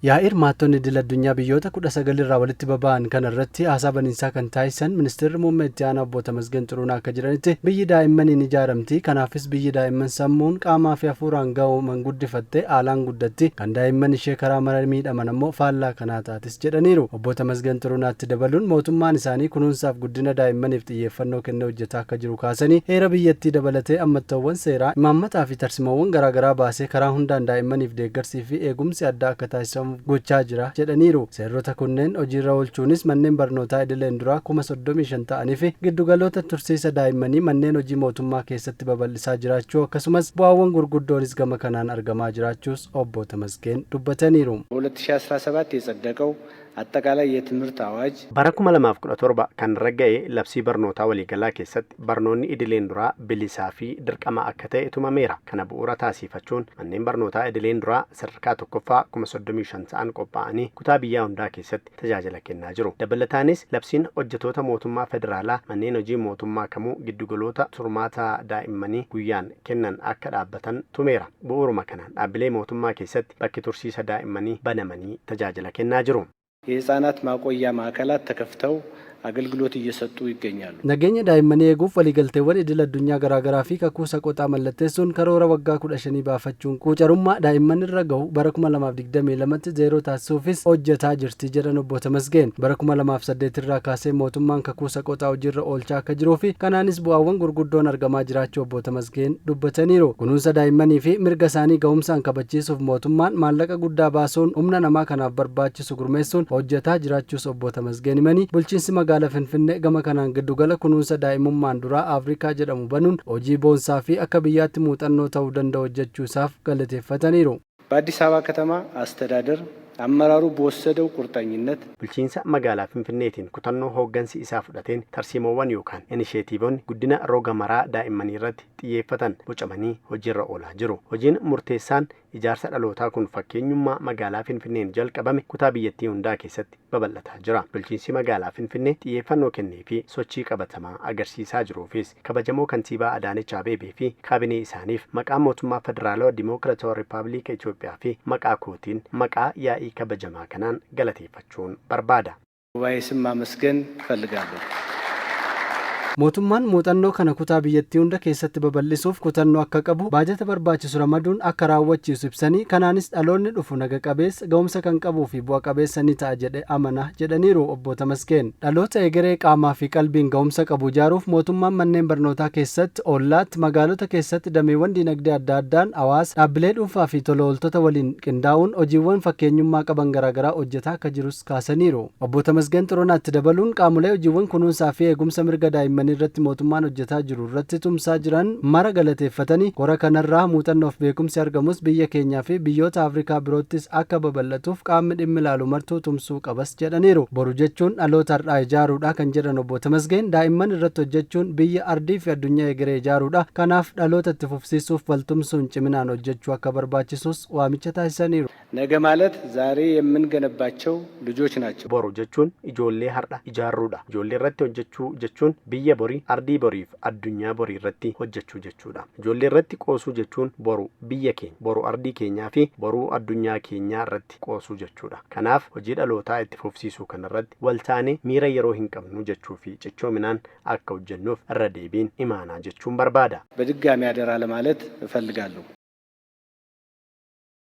Yaa'ii hirmaattonni idil addunyaa biyyoota 19 irraa walitti baba'an kana irratti haasaa baniinsaa kan taasisan Ministeerri Muummee Itti Aanaa Obbo Tamasgeen Xuruunaa akka jedhanitti, biyyi daa'immaniin ijaaramti. Kanaafis biyyi daa'imman sammuun, qaamaa fi hafuuraan ga'ooman guddifatte haalaan guddatti. Kan daa'imman ishee karaa mara miidhaman ammoo faallaa kanaa taatis jedhaniiru. Obbo Tamasgeen Xuruunaatti dabaluun mootummaan isaanii kunuunsaaf guddina daa'immaniif xiyyeeffannoo kennee hojjetaa akka jiru kaasanii, heera biyyattii dabalatee ammattoowwan seeraa, imaammataa fi tarsimoowwan garaagaraa baasee karaa hundaan daa'immaniif deeggarsii fi eegumsi addaa akka taasisamuuf gochaa jira jedhaniiru. Seerota kunneen hojiirra oolchuunis manneen barnootaa idileen duraa 35,000 ta'anii fi giddugaloota tursiisa daa'immanii manneen hojii mootummaa keessatti babal'isaa jiraachuu akkasumas bu'aawwan gurguddoonis gama kanaan argamaa jiraachuus Obbo Tamasgeen dubbataniiru. በ2017 የጸደቀው አጠቃላይ የትምህርት አዋጅ Bara 2017 kan ragga'e labsii barnootaa waliigalaa keessatti barnoonni idileen duraa bilisaa fi dirqama akka ta'e tumameera. Kana bu'uura taasifachuun manneen barnootaa idileen duraa sadarkaa tokkoffaa 35,000 ta'an qophaa'anii kutaa biyyaa hundaa keessatti tajaajila kennaa jiru. Dabalataanis labsiin hojjetoota mootummaa federaalaa manneen hojii mootummaa kamuu giddugaloota turmaata daa'immanii guyyaan kennan akka dhaabbatan tumeera. Bu'uuruma kanaan dhaabbilee mootummaa keessatti bakki tursiisa daa'immanii banamanii tajaajila kennaa jiru. የህፃናት ማቆያ ማዕከላት ተከፍተው አገልግሎት እየሰጡ ይገኛሉ። Nageenya daa'immanii eeguuf waliigalteewwan idil addunyaa garaagaraa fi kakuu Saqoxaa mallatteessuun karoora waggaa 15 baafachuun quucarummaa daa'imman irra gahu bara 2022tti zeeroo taasisuufis hojjetaa jirti jedhan Obbo Tamasgeen. Bara 2008 irraa kaasee mootummaan kakuu Saqoxaa hojiirra oolchaa akka jiruu fi kanaanis bu'aawwan gurguddoon argamaa jiraachuu Obbo Tamasgeen dubbataniiru. Kunuunsa daa'immanii fi mirga isaanii ga'umsaan kabachiisuuf mootummaan maallaqa guddaa baasuun humna namaa kanaaf barbaachisu gurmeessuun hojjetaa jiraachuus Obbo Tamasgeen himanii, bulchiinsi magaalaa Finfinnee gama kanaan giddugala kunuunsa daa'imummaan duraa Afrikaa jedhamu banuun hojii boonsaa fi akka biyyaatti muuxannoo ta'uu danda'u hojjechuu isaaf galateeffataniiru. በአዲስ አበባ ከተማ አስተዳደር አመራሩ በወሰደው ቁርጠኝነት Bulchiinsa magaalaa Finfinneetiin kutannoo hooggansi isaa fudhateen tarsiimoowwan yookaan inisheetiivonni guddina roga maraa daa'immanii irratti xiyyeeffatan bocamanii hojiirra oolaa jiru. Hojiin murteessaan ijaarsa dhalootaa kun fakkeenyummaa magaalaa Finfinneen jalqabame kutaa biyyattii hundaa keessatti babal'ataa jira. Bulchiinsi magaalaa Finfinnee xiyyeeffannoo kennee fi sochii qabatamaa agarsiisaa jiruufis kabajamoo kantiibaa Adaanech Abeebee fi kaabinee isaaniif maqaa mootummaa Federaalawaa Dimokiraatawaa Rippaabilika Itoophiyaa fi maqaa kootiin maqaa yaa'ii kabajamaa kanaan galateeffachuun barbaada. ጉባኤ ስም ማመስገን እፈልጋለሁ። Mootummaan muuxannoo kana kutaa biyyattii hunda keessatti babal'isuuf kutannoo akka qabu, baajata barbaachisu ramaduun akka raawwachiisu ibsanii, kanaanis dhaloonni dhufu naga qabeessa, ga'umsa kan qabuu fi bu'a qabeessa ni ta'a jedhe amana jedhaniiru Obbo Tamasgeen. Dhaloota egeree qaamaa fi qalbiin ga'umsa qabu ijaaruuf mootummaan manneen barnootaa keessatti, ollaatti, magaalota keessatti, dameewwan diinagdee adda addaan hawaasa, dhaabbilee dhuunfaa fi tola ooltota waliin qindaa'uun hojiiwwan fakkeenyummaa qaban garaagaraa hojjetaa akka jirus kaasaniiru. Obbo Tamasgeen Xurunaatti dabaluun qaamolee hojiiwwan kunuunsaa fi eegumsa mirga daa'immanii irratti mootummaan hojjetaa jiru irratti tumsaa jiran mara galateeffatanii, kora kanarraa muuxannoof beekumsi argamus biyya keenyaa fi biyyoota Afrikaa biroottis akka babal'atuuf qaamni dhimmi ilaalu martuu tumsuu qabas jedhaniiru. Boru jechuun dhaloota har'aa ijaaruudha kan jedhan Obbo Tamasgeen, daa'imman irratti hojjechuun biyya, ardii fi addunyaa egeree ijaaruudha. Kanaaf dhaloota itti fufsiisuuf waltumsuun ciminaan hojjechuu akka barbaachisus waamicha taasisaniiru. ነገ ማለት ዛሬ የምንገነባቸው ልጆች ናቸው። Boru jechuun ijoollee har'a ijaarruudha. Ijoollee irratti hojjechuu jechuun biyya borii, ardii boriif addunyaa borii irratti hojjechuu jechuudha. Ijoollee irratti qoosuu jechuun boru biyya keenya, boru ardii keenyaa fi boruu addunyaa keenyaa irratti qoosuu jechuudha. Kanaaf hojii dhalootaa itti fufsiisuu kanarratti waltaanee miira yeroo hin qabnu jechuu fi cichoominaan akka hojjennuuf irra deebiin imaanaa jechuun barbaada. በድጋሚ አደራ ለማለት እፈልጋለሁ።